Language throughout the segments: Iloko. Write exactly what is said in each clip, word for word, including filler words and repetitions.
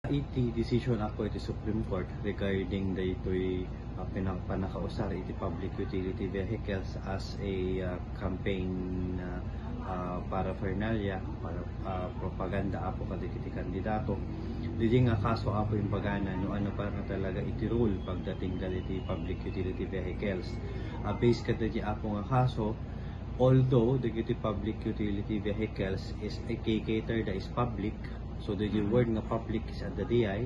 Iti decision, apo, iti Supreme Court regarding daytoy, ah, pinang-, pannakausar iti public utility vehicles as a, ah, campaign, ah, ah, paraphernalia, para, ah, propaganda, apo, kadagiti kandidato. Didi nga kaso, apo, imbagana no ania pay nga talaga iti rule pagdating kadagiti public utility vehicles. Ah, based kadagiti, apo, nga kaso, although dagiti public utility vehicles is a catered is public, so the word nga public is adda diay,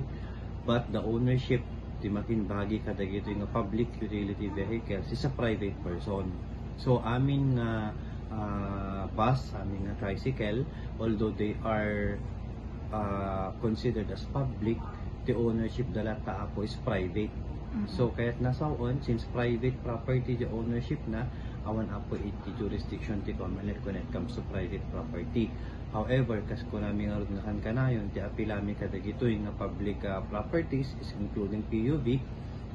but the ownership ti makinbagi kadagitoy nga public utility vehicles is a private person. So amin nga, ah, bus, amin nga tricycle, although they are, ah, considered as public, the ownership da latta, apo, is private. So kayat nasawen, since private property the ownership na, awan, apo, iti jurisdiction ti Comelec when it comes to private property. However, kas kunami ngarud nga kankanayon, ti apilami kadagitoy nga public, ah, properties is including P U V,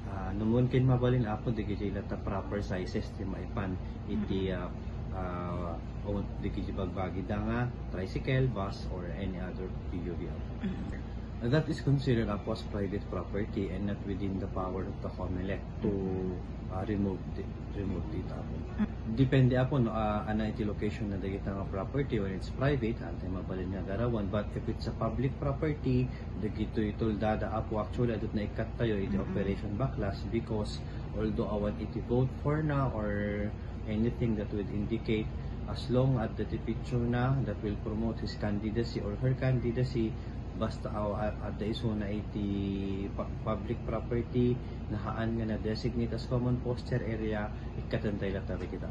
ah, no mungkin mabalin, apo, dagiti latta proper sizes ti maipan iti, ah, ah, own, dagiti bagbagi da nga tricycle, bus, or any other P U V, apo. That is considered, apo, as private property and not within the power of the Comelec to, ah, remove it, remove it, apo. Depende, apo, no, ah, ania iti location na dagita nga property. When it's private, ania ti mabalin nga garawen. But if it's a public property, dagitoy tuldada, apo, actually, adut naikkattayo iti Operation Baklas because although awan iti vote for na or anything that would indicate, as long as the picture na that will promote his candidacy or her candidacy, basta aw-, a-, adda isuna iti pu-, public property, nahaan nga na-designate as common posture area, ikkatentay latta dagita.